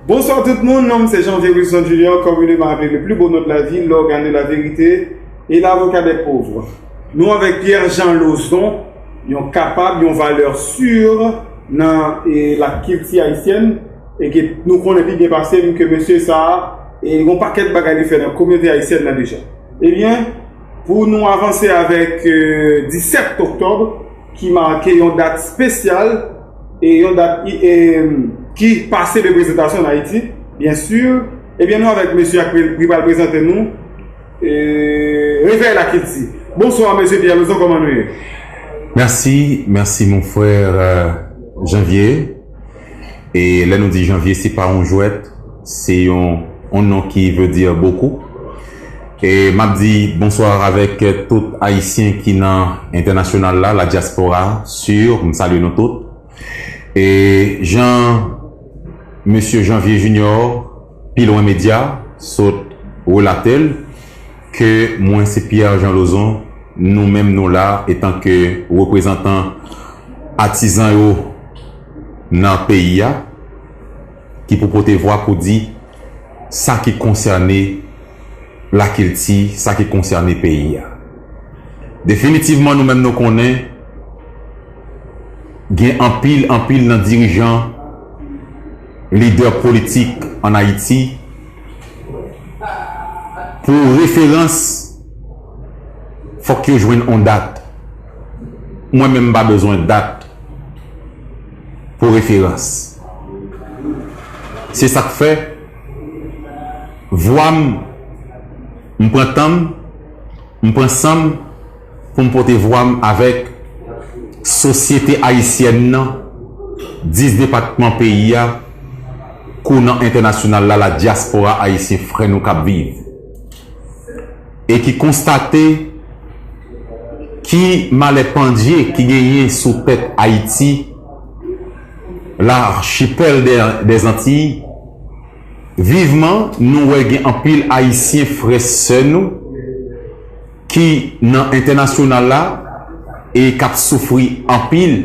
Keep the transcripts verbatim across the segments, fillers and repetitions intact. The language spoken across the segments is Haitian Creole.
Bonsoir tout moun, non m se Janvier Wilson Junior, communément appelé le plus beau nom de la ville, l'organe de la vérité et l'avocat des pauvres. Nou avèk Pierre Jean Lauzon, yon kapab, yon valè si nan e, lakilti ayisyèn, e ke nou konnen pi byen pase m ke mesye sa a, e yon pakèt bagay li fè nan kominote ayisyèn nan deja. Ebyen, pou nou avanse avèk e, disèt oktòb, ki make yon dat espesyal e yon dat e, ki pase de prezantasyon an Ayiti, byen si. Ebyen, nou avèk mesye ak ki pral prezante nou e, Revèy Lakilti. Bonswa, mesye Pierre Lauzon, kòman nou ye? Mèsi, mèsi, mon frè euh, Janvier. E lè nou di Janvier, se pa yon jwèt, se yon, yon non ki vle di bokou. E m ap di bonswa avèk tout Ayisyen ki nan entènasyonal la, la dyaspora, si, m salye nou tout. E jan mesye Janvier Junior, Pi Lwen Medya, sot relate l, ke mwen se Pierre Jean Lauzon, nou menm nou la etanke reprezantan atizan yo nan peyi a, ki pou pote vwa pou di sa ki konsène lakilti, sa ki konsène peyi a. Definitivman, nou menm nou konnen gen anpil, anpil nan dirijan, lidè politik ann Ayiti, pou referans, fòk yo jwenn yon dat. Mwen menm, m pa bezwen dat pou referans. Se sa k fè, vwa m, m pran tan m, m pran san m pou m pote vwa m avèk sosyete ayisyèn nan, dis depatman peyi a, kou nan entènasyonal la, la dyaspora ayisyen frè nou k ap viv e ki konstate ki malè pandye ki genyen sou tèt Ayiti, la archipel des Antilles, vivman nou wè gen anpil Ayisyen frè sè nou ki nan entènasyonal la e k ap soufri anpil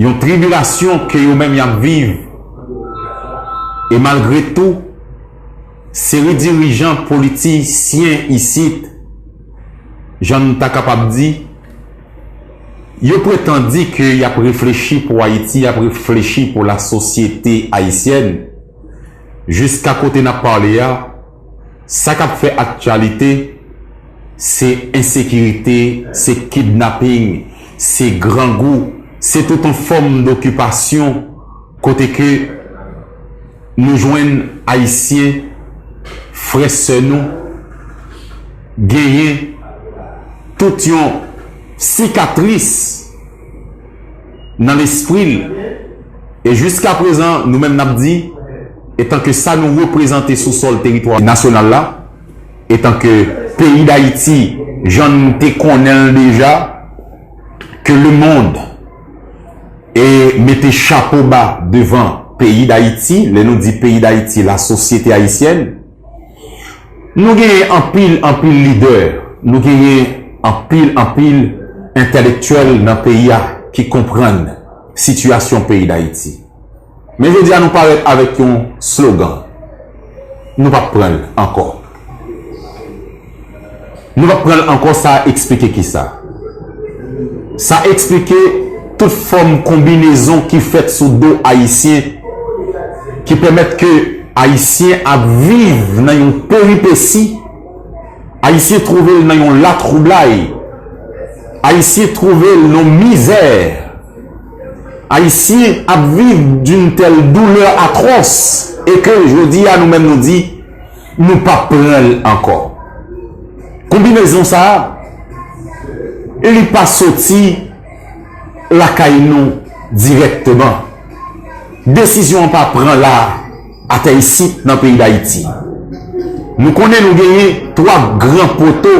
yon tribilasyon ke yo menm y ap viv. E malgre tou, seri dirijan politisyen isit, jan n ta kapab di, yo pretan di ke y ap reflechi pou Ayiti, y ap reflechi pou lasosyete ayisyèn. Jiska kote n ap pale a, sa k ap fè aktyalite, se ensekirite, se kidnaping, se grangou, se tout yon fòm dokipasyon kote ke nou jwenn Ayisyen, frè sè nou, genyen tout yon sikatris nan lespri l. E jiska prezan, nou menm n ap di, etanke sa nou reprezante sou sòl teritwa nasyonal la, etanke peyi Dayiti, jan n te konnen l deja, ke lemonn e mete chapo ba devan peyi Dayiti, lè nou di peyi Dayiti, lasosyete ayisyèn, nou genyen anpil, anpil lidè, nou genyen anpil, anpil entèlektyèl nan peyi a ki konprann sitiyasyon peyi Dayiti. Men jodi a nou parèt avèk yon slogan, nou p ap pran l ankò. Nou p ap pran l ankò, sa eksplike kisa? Sa eksplike tout fòm konbinezon ki fèt sou do Ayisyen ki pèmèt ke Ayisyen ap viv nan yon peripesi, Ayisyen twouve l nan yon latwoublay, Ayisyen twouve l nan mizè, Ayisyen ap viv d'une telle douleur atroce e ke jodi a nou menm nou di nou p ap pran l ankò. Konbinezon sa a, li pa soti lakay nou dirèkteman. Desizyon an pa pran la atè isit nan peyi Dayiti. Nou konnen nou genyen twa gran poto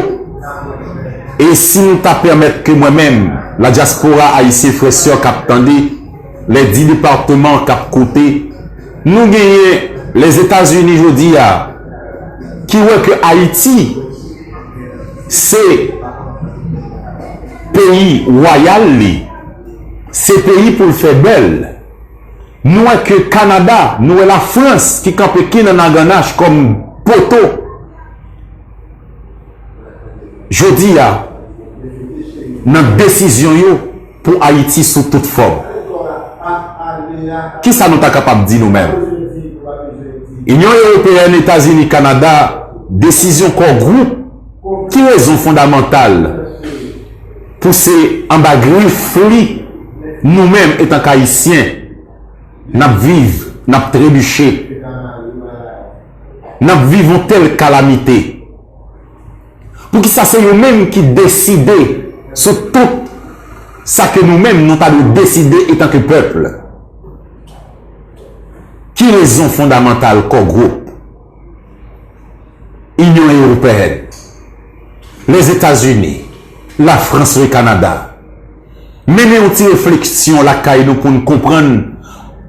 e si nou ta pèmèt ke mwen menm, la dyaspora ayisyen frè sè k ap tande, lè di depatman k ap koute, nou genyen Lèzetazini jodi a ki wè ke Ayiti se peyi wayal li, se peyi pou l fè bèl. Nou wè ke Kanada, nou wè Lafrans ki kanpe kin an angannach kòm poto. Jodi a, nan desizyon yo pou Ayiti sou tout fòm. Kisa nou ta kapab di nou menm? Inyon Ewopeyèn, Etazini, Kanada, desizyon Core Group, ki rezon fondamantal pou se anba grif li nou menm etanke Ayisyen n ap viv, n ap trebiche, n ap viv yon tèl kalamite? Poukisa se yo menm ki deside sou tout sa ke nou menm nou ta dwe deside etanke pèp? Ki rezon fondamantal Core Group, Inyon Ewopeyèn, Lèzetazini, Lafrans e Kanada mennen yon ti refleksyon lakay nou pou n konprann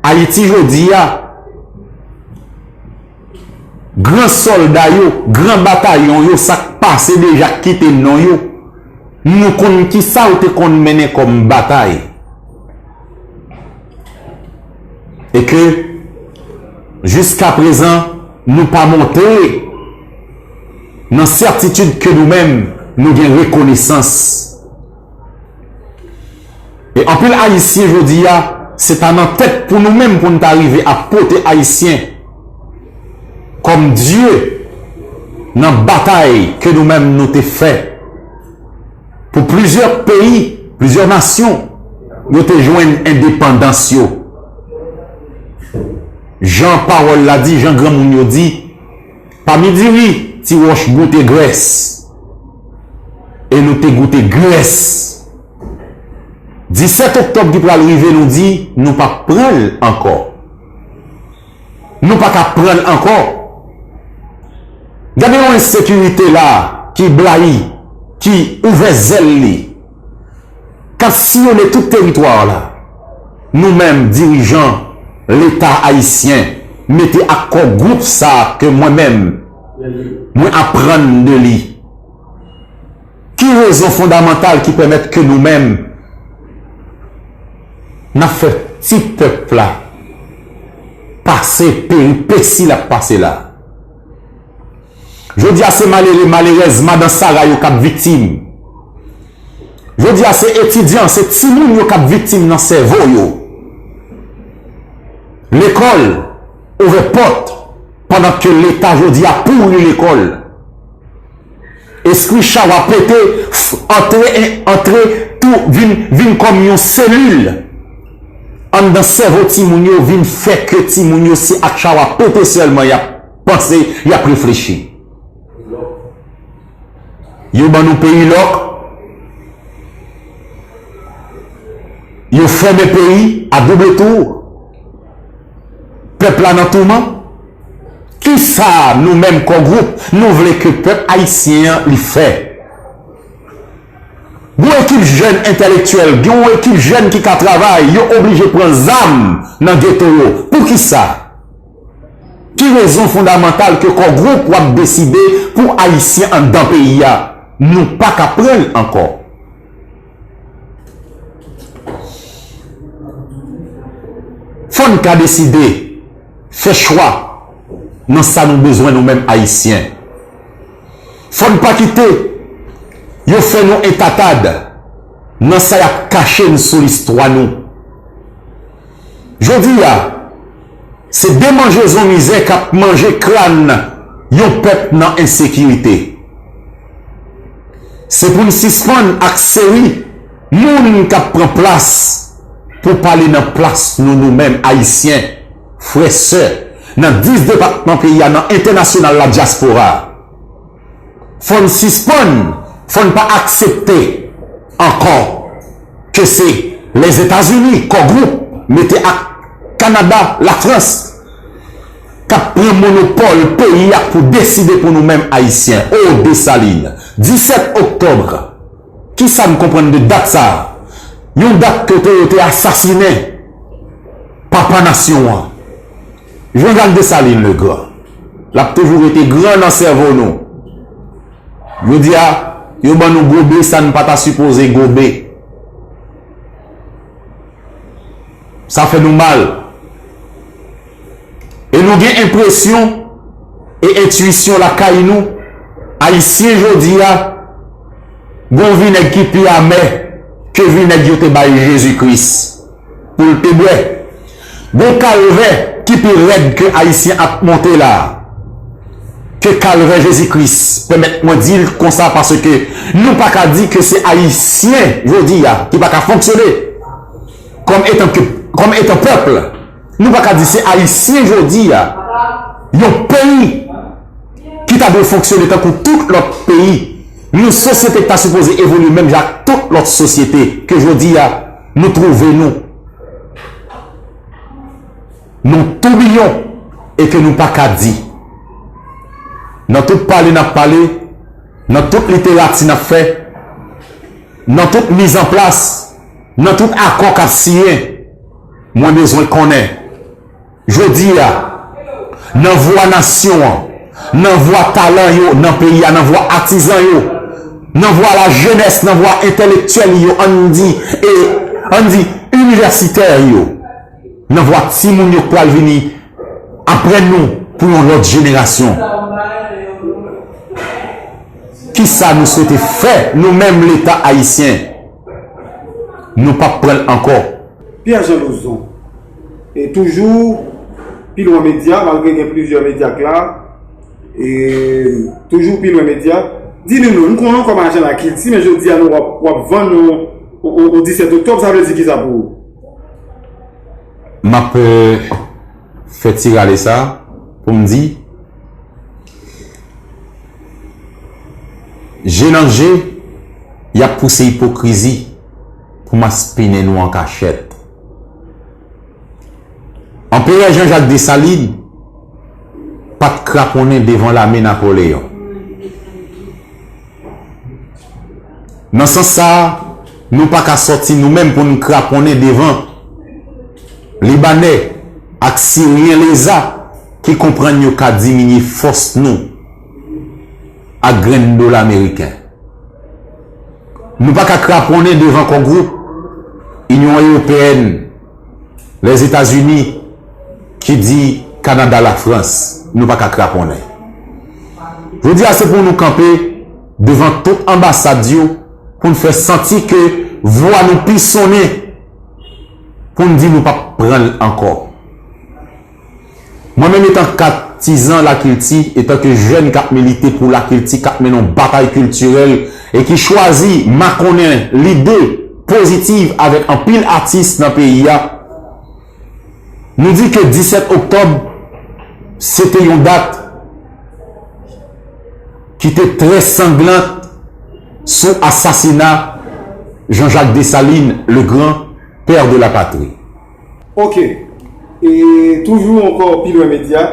Ayiti jodi a? Gran sòlda yo, gran batayon yo, sa k pase deja k kite non yo, nou konn kisa yo te konn mennen kòm batay. E ke jiskaprezan nou pa montre nan sètitid ke nou menm nou gen rekonesans. E anpil Ayisyen jodi a, se ta nan tèt pou nou menm pou n ta rive ap pote Ayisyen kòm dye nan batay ke nou menm nou te fè pou plizyè peyi, plizyè nasyon, yo te jwenn endepandans yo. Jan pawòl la di, jan granmoun yo di, pa mi diri, ti wòch goute grès. E nou te goute grès. Disèt oktòb ki pral rive, nou di nou p ap pran l ankò. Nou pa ka pran l ankò. Gade yon ensekirite la ki blayi, ki ouvè zèl li, k ap siyone tout teritwa la. Nou menm, dirijan Leta ayisyen, mete ak Core Group sa a ke mwen menm, mwen aprann de li. Ki rezon fondamantal ki pèmèt ke nou menm, n ap fè ti pèp la pase peripesi l ap pase la? Jodi a, se malere, malerèz, madan Sara yo k ap viktim. Jodi a, se etidyan, se timoun yo k ap viktim nan sèvo yo. Lekòl ouvè pòt, pandan ke Leta jodi a pouri lekòl. Espri chawa pete, f-, antre, antre tou vin, vin kòm yon selil anndan sèvo timoun yo, vin fè ke timoun yo se ak chawa pete sèlman y ap panse, y ap reflechi. Yo ban nou peyi lòk. Yo fèmen peyi a double tou. Pèp la nan touman. Kisa nou menm Core Group nou vle ke pèp ayisyen an li fè? Gon ekip jèn entèlektyèl, gon ekip jèn ki ka travay, yo oblije pran zam nan geto yo. Poukisa? Ki rezon fondamantal ke Core Group w ap deside pou Ayisyen anndan peyi a? Nou pa ka pran l ankò. Fò n ka deside, fè chwa nan sa nou bezwen nou menm Ayisyen. Fò n pa kite yo fè nou entatad nan sa y ap kache n sou listwa nou. Jodi a, se demanjezon mizè k ap manje kràn yon pèp nan ensekirite. Se pou n sispann ak seri moun k ap pran plas pou pale nan plas nou, nou menm Ayisyen, frè, sè, nan dis depatman peyi a, nan entènasyonal la, dyaspora. Fò n sispann, fò n pa aksepte ankò ke se Lèzetazini, Core Group, mete ak Kanada, Lafrans, k ap pran monopòl peyi a pou deside pou nou menm Ayisyen. O, Desalin, disèt oktòb, kisa n konprann de dat sa a? Yon dat kote yo te asasinen papa nasyon an, Jean-Jacques Dessalines le Grand. L ap toujou rete gran nan sèvo nou. Jodi a, yo ban nou gobe sa n pa ta sipoze gobe. Sa fè nou mal. E nou gen enpresyon e entwisyon lakay nou, Ayisyen jodi a, gon vinèg ki pi amè ke vinèg yo te bay Jezi Kris pou l te bwè. Gon kalvè ki pi rèd ke Ayisyen ap monte la a, ke kalvè Jezi Kris, pèmèt mwen di l konsa, paske nou pa ka di ke se Ayisyen jodi a ki pa ka fonksyone kòm etan ke, kòm etan pèp. Nou pa ka di se Ayisyen jodi a, yon peyi ki ta dwe fonksyone tankou tout lòt peyi, yon sosyete ki ta sipoze evolye menm jan ak tout lòt sosyete ke jodi a nou twouve nou nan toubiyon e ke nou pa ka di. Nan tout pale n ap pale, nan tout literati n ap fè, nan tout mizanplas, nan tout akò k ap siyen, mwen bezwen konnen, jodi a, nan vwa nasyon an, nan vwa talan yo nan peyi a, nan vwa atizan yo, nan vwa lajenès, nan vwa entèlektyèl yo, ann di, e, ann di, inivèsitè yo, nan vwa timoun yo k pral vini apre nou pou yon lòt jenerasyon. Kisa nou swete fè, nou menm Leta ayisyen? Nou p ap pran l ankò. Pierre Jean Lauzon, e toujou Pi Lwen Medya, malgre gen plizyè medya k la, e toujou Pi Lwen Medya, di nou non, nou konnen w kòm ajan lakilti, men jodi a nou w ap, w ap vann yon, yon, yon disèt oktòb, sa vle di kisa pou ou? M ap, euh, fè ti rale sa pou m di, je nan je, y ap pouse ipokrizi pou maspinen nou an kachèt. Anperè Jean Jacques Dessalines pa t kraponnen devan lame Napoleyon. Nan sans sa a, nou pa ka sòti nou menm pou n kraponnen devan Libanè ak Siryen leza ki konprann yo ka diminye fòs nou ak grenn dola meriken. Nou pa ka kraponnen devan kò gwoup Inyon Ewopeyèn, Lèzetazini, ki di Kanada, Lafrans, nou pa ka kraponnen. Jodi a, se pou nou kanpe devan tout anbasad yo, pou n fè santi ke vwa nou pi sonnen, pou n di nou p ap pran l ankò. Mwen menm, etan k atizan lakilti, etan ke jèn k ap milite pou lakilti, k ap mennen yon batay kiltirèl e ki chwazi makonnen lide pozitiv avèk anpil atis nan peyi a, nou di ke disèt oktòb, se te yon dat ki te trè sanglant sou asasina Jean-Jacques Dessalines, le grand père de la patrie. Ok. E toujou ankò Pi Lwen Medya.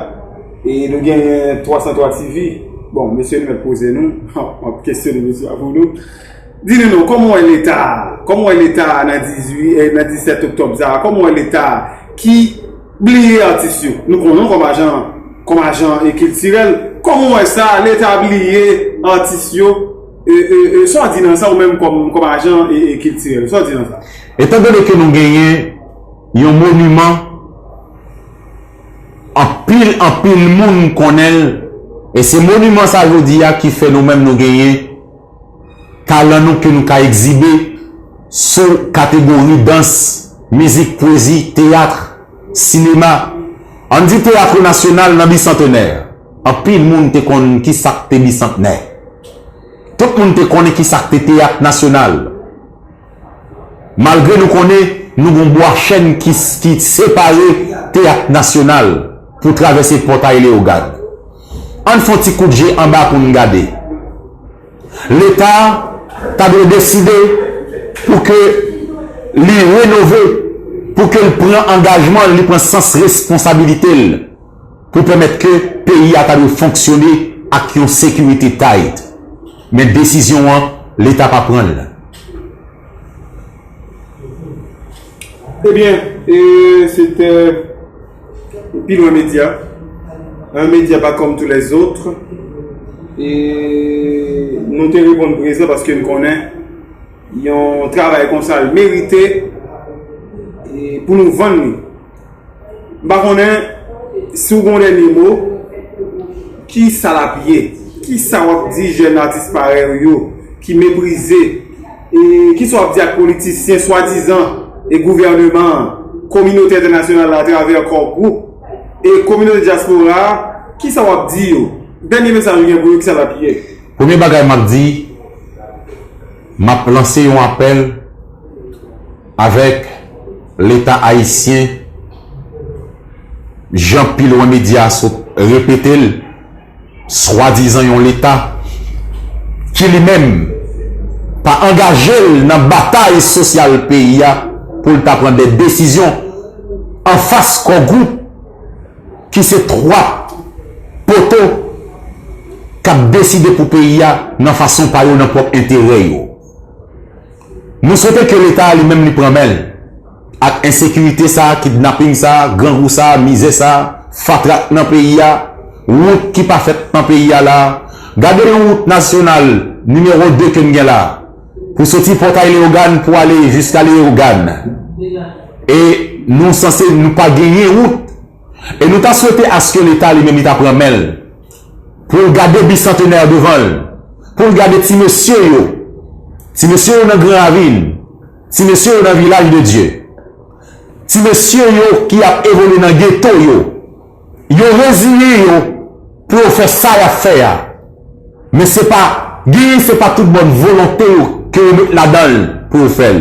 E nou genyen twa san twa T V. Bon, mesye nou mèt poze nou. M ap kesyone mesye a pou nou. Di nou non, kòman w wè Leta a? Kòman w wè Leta a nan dizuit, eh, nan disèt oktòb sa a? Kòman w wè Leta a ki bliye atis yo? Nou konnen w kòm ajan, kòm ajan, eh, kiltirèl. Kòman w wè sa, Leta bliye atis yo? Eh, eh, eh, sa w di nan sa, ou menm kòm, kòm ajan, eh, eh, kiltirèl? Sa w di nan sa? Etandone ke nou genyen yon moniman, anpil, anpil moun konnen l, e se moniman sa jodi a ki fè nou menm nou genyen talan nou ke nou ka egzibe sou kategori dans, mizik, pwezi, teyat, sinema. Ann di teyat nasyonal nan Bisantenè. Anpil moun te konn kisa k te Bisantnè. Tout moun te konnen kisa k te teyat nasyonal. Malgre nou konnen nou gon bwa chèn ki, ki separe teyat nasyonal pou travèse pòtay Leyogàn. Ann fè yon ti kout je anba pou n gade. Leta ta dwe deside pou ke li renove, pou ke l pran angajman l, li pran sans responsabilite l, pou pèmèt ke peyi a ta dwe fonksyone ak yon sekirite tight. Men desizyon an, Leta pa pran l. Ebyen, e, se te Pi Lwen Medya, un média pas comme tous les autres. E nou te reponn prezan paske n konnen yon travay konsa l merite, e, pou nou vann li. M pa konnen Si w gen yon dènye mo, ki sa l ap ye? Ki sa w ap di jèn atis parèy ou yo ki meprize? E ki sa w ap di ak politisyen swadizan e gouvèneman an, kominote entènasyonal la atravè Core Group e kominote dyaspora a? Ki sa w ap di yo? Dènye mesaj ou gen pou yo, ki sa l ap ye? Premye bagay m ap di, m ap lanse yon apèl avèk Leta ayisyen, jan Pi Lwen Medya sot repete l, swadizan yon Leta ki li menm pa angaje l nan batay sosyal peyi a pou l ta pran de desizyon anfas Core Group ki se twa poto k ap deside pou peyi a nan fason pa yo, nan pwòp enterè yo. Nou swete ke Leta a li menm li pran men l ak ensekirite sa, kidnaping sa, grangou sa, mizè sa, fatra k nan peyi a, wout ki pa fèt nan peyi a la. Gade yon wout nasyonal nimewo de ke n gen la, pou soti Pòtay Leyogàn pou ale jiska Leyogàn. E nou sanse nou pa genyen wout. E nou ta swete aske Leta li menm li ta pran men l pou l gade bisantenè devan l, pou l gade ti mesye yo, ti mesye yo nan Gran Ravin, ti mesye yo nan Vilaj de Dye, ti mesye yo ki ap evolye nan geto yo, yo reziye yo pou yo fè sa y ap fè a. Men se pa, genyen se pa tout bòn volonte yo ke yo met ladan l pou yo fè l.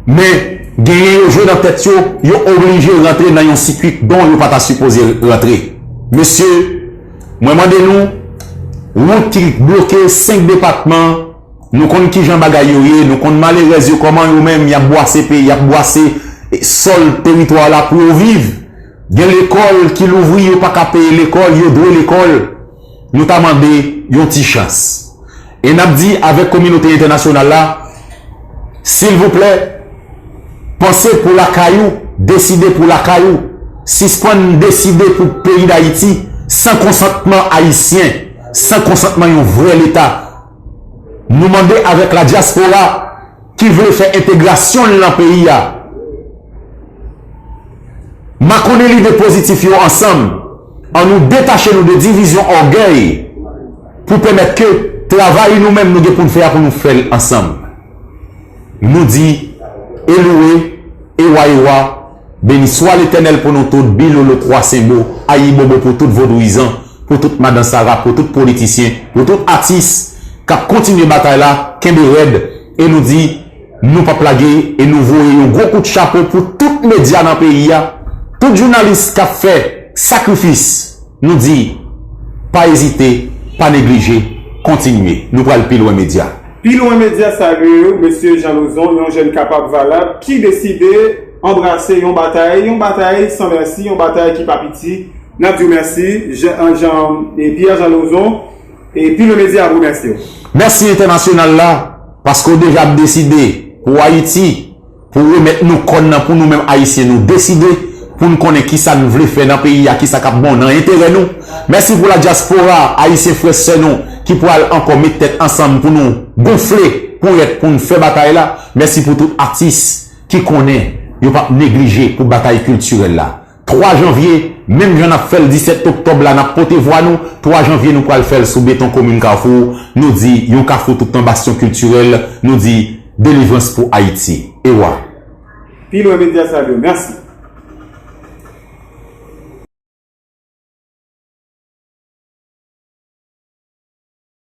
Men genyen yo jwe nan tèt yo, yo oblije rantre nan yon sikui don yo pa ta sipoze rantre. Mesye, mwen mande nou, wout ki bloke senk depatman, nou konn kijan bagay yo ye, nou konn malerèz yo kòman yo menm y ap bwase peyi, y ap bwase sòl teritwa la pou yo viv. Gen lekòl ki louvri, yo pa ka peye lekòl, yo dwe lekòl. Nou ta mande yon ti chans. E n ap di avèk kominote entènasyonal la, silvouplè, panse pou lakay ou, deside pou lakay ou, sispann deside pou peyi Dayiti san konsantman ayisyen, san konsantman yon vrè Leta. Nou mande avèk ladyaspora ki vle fè entegrasyon l nan peyi a, makonnen lide pozitif yo ansanm, annou detache nou de divizyon ògèy pou pèmèt ke travay nou menm nou gen pou n fè a pou nou fè l ansanm. Nou di, e louwe, e wa, e wa, beni swa Letènèl pou nou tout, Bilolo twa Senbo, Ayibobo pou tout vodouyizan, pou tout madan Sara, pou tout politisyen, pou tout atis k ap kontinye batay la, kenbe rèd, e nou di, nou p ap lage, e nou voye yon gwo kout chapo pou tout medya nan peyi a, tout jounalis k ap fè sakrifis, nou di, pa ezite, pa neglije, kontinye. Nou pral Pi Lwen Medya. Pi Lwen Medya salye w, mesye Jean Lauzon, yon jèn kapab, valab, ki deside anbrase yon batay, yon batay san mèsi, yon batay ki pa piti. N ap di w mèsi, Jean, Jean, e Pierre Jean Lauzon, e Pi Lwen Medya ap remèsye w. Mèsi entènasyonal la, paske w deja ap deside pou Ayiti, pou remèt nou kòn nan pou nou menm Ayisyen, nou deside pou n konnen kisa n vle fè nan peyi a, kisa k ap bon nan enterè nou. Mèsi pou ladyaspora ayisyen, frè sè nou ki pral ankò met tèt ansanm pou nou gonfle ponyèt pou n fè batay la. Mèsi pou tout atis ki konnen yo p ap neglije pou batay kiltirèl la. Twa janvye, menm jan n ap fè l disèt oktòb la, n ap pote vwa nou. Twa janvye, nou pral fè l sou beton komin Kafou. Nou di, yon kafou tout tan bastyon kiltirèl. Nou di, delivrans pou Ayiti. Ewa. Pi Lwen Medya salye w. Mèsi.